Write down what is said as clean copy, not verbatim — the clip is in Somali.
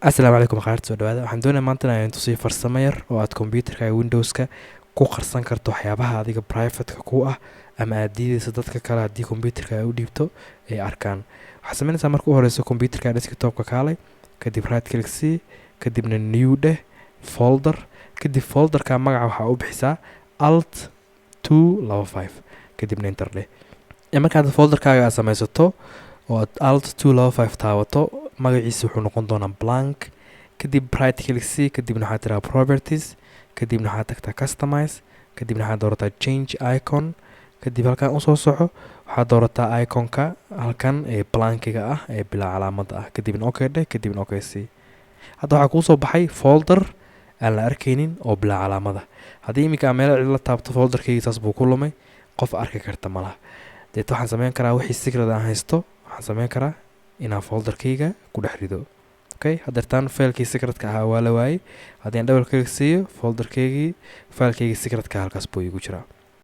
Asalaamu calaykum khayrta, soo dhawaada. Waxaan doonaya maanta inaan tusiyo farsamo yar oo aad computerka Windowska ku qarsan karto waxyaabaha adiga privateka ku ah ama aad diideyso dadka kale haddii computerka ay u dhiibto ay arkaan. Waxaad sameynaysaa, marka u horeyso computerka desktopka kaalay, kadib right click c, kadibna new dheh, folder. Kadib folderka magaca waxaa u bixisaa alt 225, kadibna enter dheh. Markaad folderkaaga aad samaysato oo aad alt 225 taabato, magaciisa wuxuu noqon doonaa blank. Kadib right click c, kadibna waxaad tiraa properties, kadibna waxaad tagtaa customize, kadibna waxaad doorataa change icon. Kadib halkan usoo soco, waxaad doorataa iconka halkan ee blankiga ah ee bilaa calaamada ah, kadibna okay dheh, kadibna okay c. Hadda waxaa kuusoo baxay folder aan la arkaynin oo bilaa calaamada. Haddii iminka aan meelo cidla taabto, folderkayga saas buu ku lumay, qof arki karta malaha. Deet waxaan sameyn karaa, wixii secret aan haysto waxaan sameyn karaa inaan folderkayga ku dhex rido. Okay, haddeertaan filekii secretka ahaa waa la waayey. Haddii aan double click siiyo folderkaygii, filekeygii secretka halkaas buu iigu jiraa.